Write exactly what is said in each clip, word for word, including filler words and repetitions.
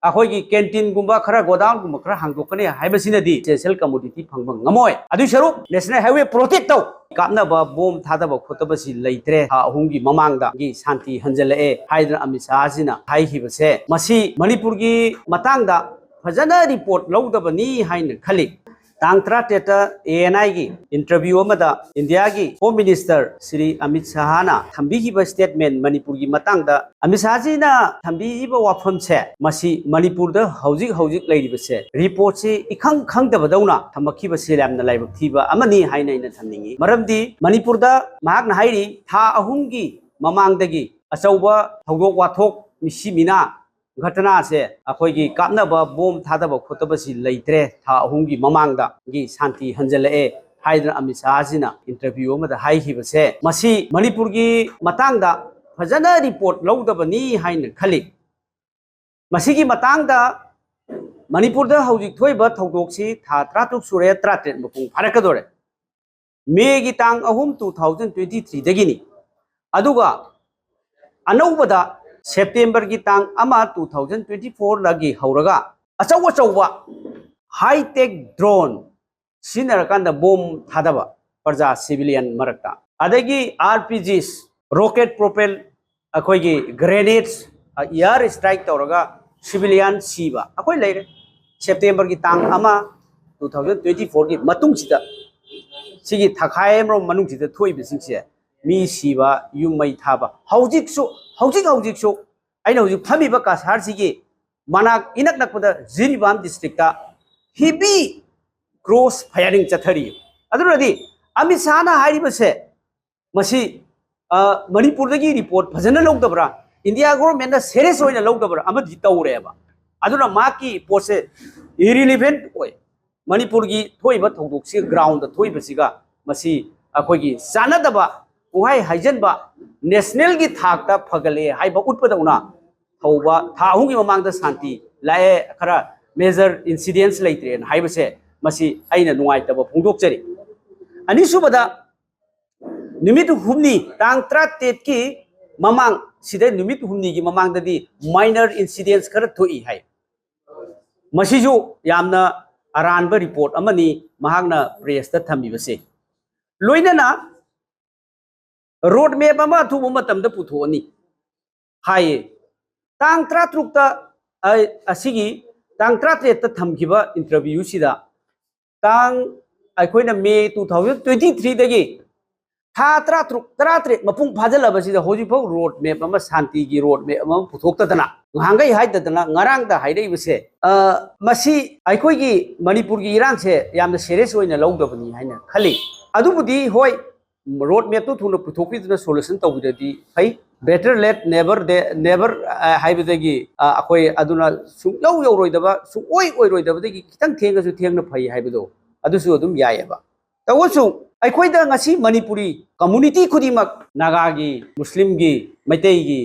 ꯑꯩꯈꯣꯏꯒꯤ ꯀꯦꯟꯇꯤꯟꯒꯨꯝꯕ ꯈꯔ, ꯒꯣꯗꯥꯎꯟꯒꯨꯝꯕ ꯈꯔ ꯍꯥꯡꯗꯣꯛꯀꯅꯤ ꯍꯥꯏꯕꯁꯤꯅꯗꯤ essential commodity ꯐꯪꯕ ꯉꯝꯃꯣꯏ꯫ ꯑꯗꯨꯏ ꯁꯔꯨꯛ National Highway protect ꯇꯧ, ꯀꯥꯞꯅꯕ ꯕꯣꯝ ꯊꯥꯗꯕ ꯈꯣꯠꯇꯕꯁꯤ ꯂꯩꯇ꯭ꯔꯦ ꯊꯥ ꯑꯍꯨꯝꯒꯤ ꯃꯃꯥꯡꯗꯒꯤ ꯁꯥꯟꯇꯤ ꯍꯟꯖꯜꯂꯛꯑꯦ ꯍꯥꯏꯗꯅ ꯑꯃꯤꯠ ꯁꯥꯍꯁꯤꯅ ꯍꯥꯏꯈꯤꯕꯁꯦ, ꯃꯁꯤ ꯃꯅꯤꯄꯨꯔꯒꯤ ꯃꯇꯥꯡꯗ ꯐꯖꯅ ꯔꯤꯄꯣꯔꯠ ꯂꯧꯗꯕꯅꯤ ꯍꯥꯏꯅ ꯈꯜꯂꯤ꯫ ꯇꯥꯡ ꯇꯔꯥꯇꯔꯦꯠꯇ ANI ꯒꯤ interview ꯑꯃꯗ ꯏꯟꯗꯤꯌꯥꯒꯤ Home Minister Shri Amit ꯁꯥꯍꯅ ꯊꯝꯕꯤꯈꯤꯕ statement ꯃꯅꯤꯄꯨꯔꯒꯤ ꯃꯇꯥꯡꯗ ꯑꯃꯤꯠ ꯁꯥꯍꯖꯤꯅ ꯊꯝꯕꯤꯈꯤꯕ ꯋꯥꯐꯝꯁꯦ, ꯃꯁꯤ ꯃꯅꯤꯄꯨꯔꯗ ꯍꯧꯖꯤꯛ ꯍꯧꯖꯤꯛ ꯂꯩꯔꯤꯕꯁꯦ ꯔꯤꯄꯣꯔꯠꯁꯤ ꯏꯈꯪ ꯈꯪꯗꯕꯗꯧꯅ ꯊꯝꯃꯛꯈꯤꯕꯁꯦ ꯌꯥꯝꯅ ꯂꯥꯏꯕꯛ ꯊꯤꯕ ꯑꯃꯅꯤ ꯍꯥꯏꯅ ꯑꯩꯅ ꯊꯝꯅꯤꯡꯏ꯫ ꯃꯔꯝꯗꯤ ꯃꯅꯤꯄꯨꯔꯗ ꯃꯍꯥꯛꯅ ꯍꯥꯏꯔꯤ ꯊꯥ ꯑꯍꯨꯝꯒꯤ ꯃꯃꯥꯡꯗꯒꯤ ꯑꯆꯧꯕ ꯊꯧꯗꯣꯛ ꯋꯥꯊꯣꯛ, ꯃꯤꯁꯤ ꯃꯤꯅꯥ ꯘꯇꯅꯥꯁꯦ, ꯑꯩꯈꯣꯏꯒꯤ ꯀꯥꯞꯅꯕ ꯕꯣꯝ ꯊꯥꯗꯕ ꯈꯣꯠꯇꯕꯁꯤ ꯂꯩꯇ꯭ꯔꯦ ꯊꯥ ꯑꯍꯨꯝꯒꯤ ꯃꯃꯥꯡꯗꯒꯤ ꯁꯥꯟꯇꯤ ꯍꯟꯖꯜꯂꯛꯑꯦ ꯍꯥꯏꯗꯅ ꯑꯃꯤꯠ ꯁꯥꯍꯁꯤꯅ interview ꯑꯃꯗ ꯍꯥꯏꯈꯤꯕꯁꯦ, ꯃꯁꯤ ꯃꯅꯤꯄꯨꯔꯒꯤ ꯃꯇꯥꯡꯗ ꯐꯖꯅ ꯔꯤꯄꯣꯔꯠ ꯂꯧꯗꯕꯅꯤ ꯍꯥꯏꯅ ꯈꯜꯂꯤ꯫ ꯃꯁꯤꯒꯤ ꯃꯇꯥꯡꯗ ꯃꯅꯤꯄꯨꯔꯗ ꯍꯧꯖꯤꯛ ꯊꯣꯛꯏꯕ ꯊꯧꯗꯣꯛꯁꯤ ꯊꯥ ꯇꯔꯥꯇꯔꯨꯛ ꯁꯨꯔꯦ, ꯇꯔꯥꯇꯔꯦꯠ ꯃꯄꯨꯡ ꯐꯥꯔꯛꯀꯗꯧꯔꯦ꯫ ꯃꯦꯒꯤ ꯇꯥꯡ ꯑꯍꯨꯝ, two thousand twenty three ꯗꯒꯤꯅꯤ꯫ ꯑꯗꯨꯒ ꯑꯅꯧꯕꯗ ꯁꯦꯞꯇꯦꯝꯕꯔꯒꯤ ꯇꯥꯡ ꯑꯃ, two thousand twenty four ꯗꯒꯤ ꯍꯧꯔꯒ ꯑꯆꯧ ꯑꯆꯧꯕ high tech drone ꯁꯤꯖꯤꯟꯅꯔꯀꯥꯟꯗ ꯕꯣꯝ ꯊꯥꯗꯕ ꯄ꯭ꯔꯖꯥ, civilian ꯃꯔꯛꯇ, ꯑꯗꯒꯤ R P Gs, rocket propel, ꯑꯩꯈꯣꯏꯒꯤ grenades, ꯑ, air strike ꯇꯧꯔꯒ civilian ꯁꯤꯕ ꯑꯩꯈꯣꯏ ꯂꯩꯔꯦ꯫ ꯁꯦꯞꯇꯦꯝꯕꯔꯒꯤ ꯇꯥꯡ ꯑꯃ, two thousand twenty four ꯒꯤ ꯃꯇꯨꯡꯁꯤꯗ, ꯁꯤꯒꯤ ꯊꯥꯈꯥꯏ ꯑꯃꯔꯣꯝ ꯃꯅꯨꯡꯁꯤꯗ ꯊꯣꯛꯏꯕꯁꯤꯡꯁꯦ, ꯃꯤ ꯁꯤꯕ, ꯌꯨꯝ ꯃꯩ ꯊꯥꯕ, ꯍꯧꯖꯤꯛꯁꯨ, ꯍꯧꯖꯤꯛ ꯍꯧꯖꯤꯛꯁꯨ ꯑꯩꯅ ꯍꯧꯖꯤꯛ ꯐꯝꯃꯤꯕ ꯀꯁꯥꯔꯁꯤꯒꯤ ꯃꯅꯥꯛ ꯏꯅꯛ ꯅꯛꯄꯗ Jiribam district heavy cross firing ꯆꯠꯊꯔꯤ꯫ ꯑꯗꯨꯅꯗꯤ ꯑꯃꯤꯠ ꯁꯥꯍꯅ ꯍꯥꯏꯔꯤꯕꯁꯦ, ꯃꯁꯤ, ꯑ, ꯃꯅꯤꯄꯨꯔꯗꯒꯤ ꯔꯤꯄꯣꯔꯠ ꯐꯖꯅ ꯂꯧꯗꯕ꯭ꯔꯥ, ꯏꯟꯗꯤꯌꯥ ꯒꯣꯚꯔꯟꯃꯦꯟꯠꯅ ꯁꯦꯔꯤꯌꯁ ꯑꯣꯏꯅ ꯂꯧꯗꯕ꯭ꯔꯥ ꯑꯃꯗꯤ ꯇꯧꯔꯦꯕ꯫ ꯑꯗꯨꯅ ꯃꯍꯥꯛꯀꯤ ꯄꯣꯠꯁꯦ ꯏꯔꯤꯂꯤꯚꯦꯟꯠ ꯑꯣꯏ꯫ ꯃꯅꯤꯄꯨꯔꯒꯤ ꯊꯣꯛꯏꯕ ꯊꯧꯗꯣꯛꯁꯤ, ꯒ꯭ꯔꯥꯎꯟꯗ ꯊꯣꯛꯏꯕꯁꯤꯒ ꯃꯁꯤ ꯑꯩꯈꯣꯏꯒꯤ ꯆꯥꯟꯅꯗꯕ ꯄꯨꯡꯍꯥꯏ ꯍꯥꯏꯖꯟꯕ, ꯅꯦꯁꯅꯦꯜꯒꯤ ꯊꯥꯛꯇ ꯐꯒꯠꯂꯛꯑꯦ ꯍꯥꯏꯕ ꯎꯠꯄꯗꯧꯅ ꯍꯧꯕ ꯊꯥ ꯑꯍꯨꯝꯒꯤ ꯃꯃꯥꯡꯗ ꯁꯥꯟꯇꯤ ꯂꯥꯛꯑꯦ, ꯈꯔ ꯃꯦꯖꯔ ꯏꯟꯁꯤꯗꯦꯟꯁ ꯂꯩꯇ꯭ꯔꯦꯅ ꯍꯥꯏꯕꯁꯦ, ꯃꯁꯤ ꯑꯩꯅ ꯅꯨꯡꯉꯥꯏꯇꯕ ꯐꯣꯡꯗꯣꯛꯆꯔꯤ꯫ ꯑꯅꯤꯁꯨꯕꯗ, ꯅꯨꯃꯤꯠ ꯍꯨꯝꯅꯤ, ꯇꯥꯡ ꯇꯔꯥꯇꯔꯦꯠꯀꯤ ꯃꯃꯥꯡ, ꯁꯤꯗ ꯅꯨꯃꯤꯠ ꯍꯨꯝꯅꯤꯒꯤ ꯃꯃꯥꯡꯗꯗꯤ ꯃꯥꯏꯅꯔ ꯏꯟꯁꯤꯗꯦꯟꯁ ꯈꯔ ꯊꯣꯛꯏ ꯍꯥꯏ꯫ ꯃꯁꯤꯁꯨ ꯌꯥꯝꯅ ꯑꯔꯥꯟꯕ ꯔꯤꯄꯣꯔꯠ ꯑꯃꯅꯤ ꯃꯍꯥꯛꯅ ꯄ꯭ꯔꯦꯁꯇ ꯊꯝꯃꯤꯕꯁꯦ꯫ ꯂꯣꯏꯅꯅ ꯔꯣꯗ ꯃꯦꯞ ꯑꯃ ꯑꯊꯨꯕ ꯃꯇꯝꯗ ꯄꯨꯊꯣꯛꯑꯅꯤ ꯍꯥꯏꯌꯦ꯫ ꯇꯥꯡ ꯇꯔꯥꯇꯔꯨꯛꯇ, ꯑ, ꯑꯁꯤꯒꯤ ꯇꯥꯡ ꯇꯔꯥꯇꯔꯦꯠꯇ ꯊꯝꯈꯤꯕ ꯏꯟꯇꯔꯚ꯭ꯌꯨꯁꯤꯗ, ꯇꯥꯡ, ꯑꯩꯈꯣꯏꯅ ꯃꯦ ꯇꯨ ꯊꯥꯎꯖꯟ ꯇ꯭ꯋꯦꯟꯇꯤ ꯊ꯭ꯔꯤꯗꯒꯤ ꯊꯥ ꯇꯔꯥꯇꯔꯨꯛ, ꯇꯔꯥꯇꯔꯦꯠ ꯃꯄꯨꯡ ꯐꯥꯖꯤꯜꯂꯕꯁꯤꯗ ꯍꯧꯖꯤꯛꯐꯥꯎ ꯔꯣꯗ ꯃꯦꯞ ꯑꯃ, ꯁꯥꯟꯇꯤꯒꯤ ꯔꯣꯗ ꯃꯦꯞ ꯑꯃ ꯄꯨꯊꯣꯛꯇꯗꯅ, ꯉꯍꯥꯟꯈꯩ ꯍꯥꯏꯗꯗꯅ ꯉꯔꯥꯡꯗ ꯍꯥꯏꯔꯛꯏꯕꯁꯦ, ꯑ, ꯃꯁꯤ ꯑꯩꯈꯣꯏꯒꯤ ꯃꯅꯤꯄꯨꯔꯒꯤ ꯏꯔꯥꯡꯁꯦ ꯌꯥꯝꯅ ꯁꯦꯔꯤꯌꯁ ꯑꯣꯏꯅ ꯂꯧꯗꯕꯅꯤ ꯍꯥꯏꯅ ꯈꯜꯂꯤ꯫ ꯑꯗꯨꯕꯨꯗꯤ ꯍꯣꯏ, ꯔꯣꯗ ꯃꯦꯞꯇꯨ ꯊꯨꯅ ꯄꯨꯊꯣꯛꯄꯤꯗꯨꯅ ꯁꯣꯂꯨꯁꯟ ꯇꯧꯕꯤꯔꯗꯤ ꯐꯩ꯫ Better late, never, never ꯍꯥꯏꯕꯗꯒꯤ, ꯑ, ꯑꯩꯈꯣꯏ ꯑꯗꯨꯅ ꯁꯨꯡꯌꯧ ꯌꯧꯔꯣꯏꯗꯕ, ꯁꯨꯡꯑꯣꯏ ꯑꯣꯏꯔꯣꯏꯗꯕꯗꯒꯤ ꯈꯤꯇꯪ ꯊꯦꯡꯉꯁꯨ ꯊꯦꯡꯅ ꯐꯩ ꯍꯥꯏꯕꯗꯣ, ꯑꯗꯨꯁꯨ ꯑꯗꯨꯝ ꯌꯥꯏꯑꯕ꯫ ꯇꯧꯕꯁꯨ ꯑꯩꯈꯣꯏꯗ ꯉꯁꯤ ꯃꯅꯤꯄꯨꯔꯤ ꯀꯝꯃꯨꯅꯤꯇꯤ ꯈꯨꯗꯤꯡꯃꯛ, ꯅꯥꯒꯥꯒꯤ, ꯃꯨꯁꯂꯤꯝꯒꯤ, ꯃꯩꯇꯩꯒꯤ,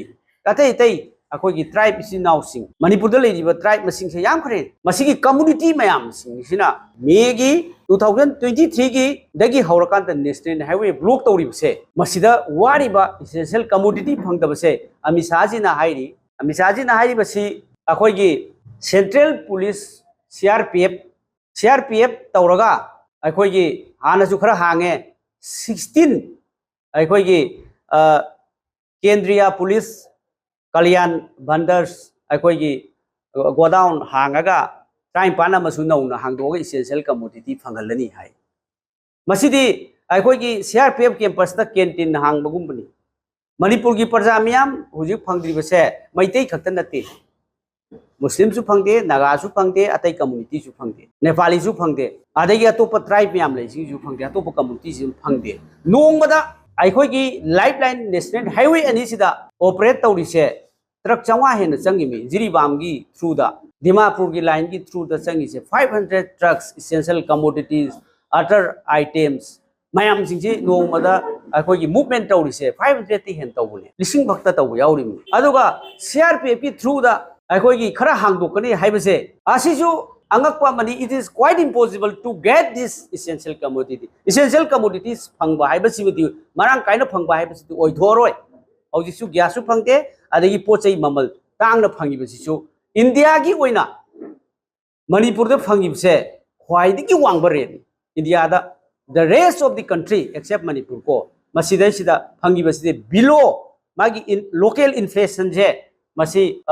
ꯑꯇꯩ ꯑꯇꯩ ꯑꯩꯈꯣꯏꯒꯤ ꯇ꯭ꯔꯥꯏꯕ ꯏꯆꯤꯟ ꯏꯅꯥꯎꯁꯤꯡ, ꯃꯅꯤꯄꯨꯔꯗ ꯂꯩꯔꯤꯕ ꯇ꯭ꯔꯥꯏꯕ ꯃꯁꯤꯡꯁꯦ ꯌꯥꯝꯈ꯭ꯔꯦ꯫ ꯃꯁꯤꯒꯤ ꯀꯝꯃꯨꯅꯤꯇꯤ ꯃꯌꯥꯝꯁꯤꯡꯁꯤꯅ ꯃꯦꯒꯤ ꯇꯨ ꯊꯥꯎꯖꯟ ꯇ꯭ꯋꯦꯟꯇꯤ ꯊ꯭ꯔꯤꯒꯤ ꯗꯒꯤ ꯍꯧꯔꯀꯥꯟꯗ ꯅꯦꯁꯅꯦꯜ ꯍꯥꯏꯋꯦ ꯕ꯭ꯂꯣꯛ ꯇꯧꯔꯤꯕꯁꯦ, ꯃꯁꯤꯗ ꯋꯥꯔꯤꯕ ꯏꯁꯦꯟꯁꯤꯌꯦꯜ ꯀꯝꯃꯣꯗꯤꯇꯤ ꯐꯪꯗꯕꯁꯦ, ꯑꯃꯤꯠ ꯁꯥꯍꯖꯤꯅ ꯍꯥꯏꯔꯤ꯫ ꯑꯃꯤꯠ ꯁꯥꯍꯖꯤꯅ ꯍꯥꯏꯔꯤꯕꯁꯤ ꯑꯩꯈꯣꯏꯒꯤ ꯁꯦꯟꯇ꯭ꯔꯦꯜ ꯄꯨꯂꯤꯁ, ꯁꯤ ꯑꯥꯔ ꯄꯤ ꯑꯦꯐ, ꯁꯤ ꯑꯥꯔ ꯄꯤ ꯑꯦꯐ ꯇꯧꯔꯒ, ꯑꯩꯈꯣꯏꯒꯤ ꯍꯥꯟꯅꯁꯨ ꯈꯔ ꯍꯥꯡꯉꯦ, ꯁꯤꯛꯁꯇꯤꯟ, ꯑꯩꯈꯣꯏꯒꯤ, ꯑ, ꯀꯦꯟꯗ꯭ꯔꯤꯌꯥ ꯄꯨꯂꯤꯁ ꯀꯂꯤꯌꯥꯟ ꯚꯟꯗꯔꯁ, ꯑꯩꯈꯣꯏꯒꯤ ꯒꯣꯗꯥꯎꯟ ꯍꯥꯡꯉꯒ ꯇꯔꯥꯅꯤꯄꯥꯟ ꯑꯃꯁꯨ ꯅꯧꯅ ꯍꯥꯡꯗꯣꯛꯑꯒ ꯏꯁꯦꯟꯁꯤꯌꯦꯜ ꯀꯝꯃꯣꯗꯤꯇꯤ ꯐꯪꯍꯜꯂꯅꯤ ꯍꯥꯏ꯫ ꯃꯁꯤꯗꯤ ꯑꯩꯈꯣꯏꯒꯤ ꯁꯤ ꯑꯥꯔ ꯄꯤ ꯑꯦꯐ ꯀꯦꯝꯄꯁꯇ ꯀꯦꯟꯇꯤꯟ ꯍꯥꯡꯕꯒꯨꯝꯕꯅꯤ꯫ ꯃꯅꯤꯄꯨꯔꯒꯤ ꯄ꯭ꯔꯖꯥ ꯃꯤꯌꯥꯝ ꯍꯧꯖꯤꯛ ꯐꯪꯗ꯭ꯔꯤꯕꯁꯦ ꯃꯩꯇꯩ ꯈꯛꯇ ꯅꯠꯇꯦ, ꯃꯨꯁꯂꯤꯝꯁꯨ ꯐꯪꯗꯦ, ꯅꯥꯒꯥꯁꯨ ꯐꯪꯗꯦ, ꯑꯇꯩ ꯀꯝꯃꯨꯅꯤꯇꯤꯁꯨ ꯐꯪꯗꯦ, ꯅꯦꯄꯥꯂꯤꯁꯨ ꯐꯪꯗꯦ, ꯑꯗꯒꯤ ꯑꯇꯣꯞꯄ ꯇ꯭ꯔꯥꯏꯕ ꯃꯌꯥꯝ ꯂꯩꯁꯤꯡꯁꯨ ꯐꯪꯗꯦ, ꯑꯇꯣꯞꯄ ꯀꯝꯃꯨꯅꯤꯇꯤꯁꯨ ꯐꯪꯗꯦ꯫ ꯅꯣꯡꯃꯗ ꯑꯩꯈꯣꯏꯒꯤ ꯂꯥꯏꯐ ꯂꯥꯏꯟ ꯅꯦꯁꯅꯦꯜ ꯍꯥꯏꯋꯦ ꯑꯅꯤꯁꯤꯗ ꯑꯣꯄꯔꯦꯠ ꯇꯧꯔꯤꯁꯦ ꯇ꯭ꯔꯛ ꯆꯥꯝꯃꯉꯥ ꯍꯦꯟꯅ ꯆꯪꯉꯤꯃꯤ꯫ ꯖꯤꯔꯤꯕꯥꯝꯒꯤ ꯊ꯭ꯔꯨꯗ, ꯗꯤꯃꯥꯄꯨꯔꯒꯤ ꯂꯥꯏꯟꯒꯤ ꯊ꯭ꯔꯨꯗ ꯆꯪꯉꯤꯁꯦ five hundred trucks, essential commodities, other items ꯃꯌꯥꯝꯁꯤꯡꯁꯤ ꯅꯣꯡꯃꯗ ꯑꯩꯈꯣꯏꯒꯤ ꯃꯨꯚꯃꯦꯟ ꯇꯧꯔꯤꯁꯦ five hundredꯇꯤ ꯍꯦꯟꯅ ꯇꯧꯕꯅꯦ, ꯂꯤꯁꯤꯡ ꯐꯛꯇ ꯇꯧꯕ ꯌꯥꯎꯔꯤꯕꯅꯤ꯫ ꯑꯗꯨꯒ ꯁꯤ ꯑꯥꯔ ꯄꯤ ꯑꯦꯐꯀꯤ ꯊ꯭ꯔꯨꯗ ꯑꯩꯈꯣꯏꯒꯤ ꯈꯔ ꯍꯥꯡꯗꯣꯛꯀꯅꯤ ꯍꯥꯏꯕꯁꯦ, ꯑꯁꯤꯁꯨ ꯑꯉꯛꯄ ꯑꯃꯅꯤ꯫ It is quite impossible to get this essential commodity. Essential commodities ꯐꯪꯕ ꯍꯥꯏꯕꯁꯤꯃꯗꯤ, ꯃꯔꯥꯡ ꯀꯥꯏꯅ ꯐꯪꯕ ꯍꯥꯏꯕꯁꯤꯗꯤ ꯑꯣꯏꯊꯣꯛꯑꯔꯣꯏ꯫ ꯍꯧꯖꯤꯛꯁꯨ ꯒ꯭ꯌꯥꯁꯁꯨ ꯐꯪꯗꯦ, ꯑꯗꯒꯤ ꯄꯣꯠ ꯆꯩ ꯃꯃꯜ ꯇꯥꯡꯅ ꯐꯪꯉꯤꯕꯁꯤꯁꯨ ꯏꯟꯗꯤꯌꯥꯒꯤ ꯑꯣꯏꯅ ꯃꯅꯤꯄꯨꯔꯗ ꯐꯪꯉꯤꯕꯁꯦ ꯈ꯭ꯋꯥꯏꯗꯒꯤ ꯋꯥꯡꯕ ꯔꯦꯠꯅꯤ ꯏꯟꯗꯤꯌꯥꯗ꯫ The rest of the country except Manipur ꯀꯣ, ꯃꯁꯤꯗꯩꯁꯤꯗ ꯐꯪꯉꯤꯕꯁꯤꯗꯤ below ꯃꯥꯒꯤ ꯂꯣꯀꯦꯜ ꯏꯟꯐ꯭ꯂꯦꯁꯟꯁꯦ ꯃꯁꯤ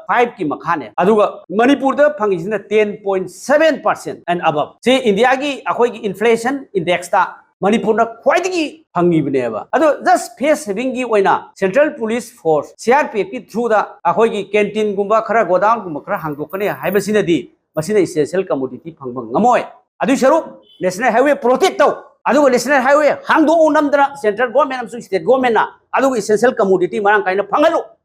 ꯐꯥꯏꯚꯀꯤ ꯃꯈꯥꯅꯦ꯫ ꯑꯗꯨꯒ ꯃꯅꯤꯄꯨꯔꯗ ꯐꯪꯉꯤꯁꯤꯅ ten point seven percent and above꯫ ꯁꯤ ꯏꯟꯗꯤꯌꯥꯒꯤ ꯑꯩꯈꯣꯏꯒꯤ ꯏꯟꯐ꯭ꯂꯦꯁꯟ ꯏꯟꯗꯦꯛꯁꯇ ꯃꯅꯤꯄꯨꯔꯅ ꯈ꯭ꯋꯥꯏꯗꯒꯤ ꯐꯪꯉꯤꯕꯅꯦꯕ꯫ ꯑꯗꯣ ꯖꯁ ꯐꯦꯁ ꯁꯦꯚꯤꯡꯒꯤ ꯑꯣꯏꯅ central police force, C R P ꯑꯦꯐꯀꯤ ꯊ꯭ꯔꯨꯗ ꯑꯩꯈꯣꯏꯒꯤ ꯀꯦꯟꯇꯤꯟꯒꯨꯝꯕ ꯈꯔ, ꯒꯣꯗꯥꯎꯟꯒꯨꯝꯕ ꯈꯔ ꯍꯥꯡꯗꯣꯛꯀꯅꯤ ꯍꯥꯏꯕꯁꯤꯅꯗꯤ ꯃꯁꯤꯅ ꯏꯁꯦꯟꯁꯤꯌꯦꯜ ꯀꯃꯣꯗꯤꯇꯤ ꯐꯪꯕ ꯉꯝꯃꯣꯏ꯫ ꯑꯗꯨꯏ ꯁꯔꯨꯛ ꯅꯦꯁꯅꯦꯜ ꯍꯥꯏꯋꯦ ꯄ꯭ꯔꯣꯇꯦꯛ ꯇꯧ, ꯑꯗꯨꯒ ꯅꯦꯁꯅꯦꯜ ꯍꯥꯏꯋꯦ ꯍꯥꯡꯗꯣꯛꯎ ꯅꯝꯗꯅ ꯁꯦꯟꯇ꯭ꯔꯦꯜ ꯒꯣꯔꯃꯦꯟ ꯑꯃꯁꯨꯡ ꯁ꯭ꯇꯦꯠ ꯒꯣꯔꯃꯦꯟꯅ, ꯑꯗꯨꯒ ꯏꯁꯦꯟꯁꯤꯌꯦꯜ ꯀꯃꯣꯗꯤꯇꯤ ꯃꯔꯥꯡ ꯀꯥꯏꯅ ꯐꯪꯍꯜꯂꯨ꯫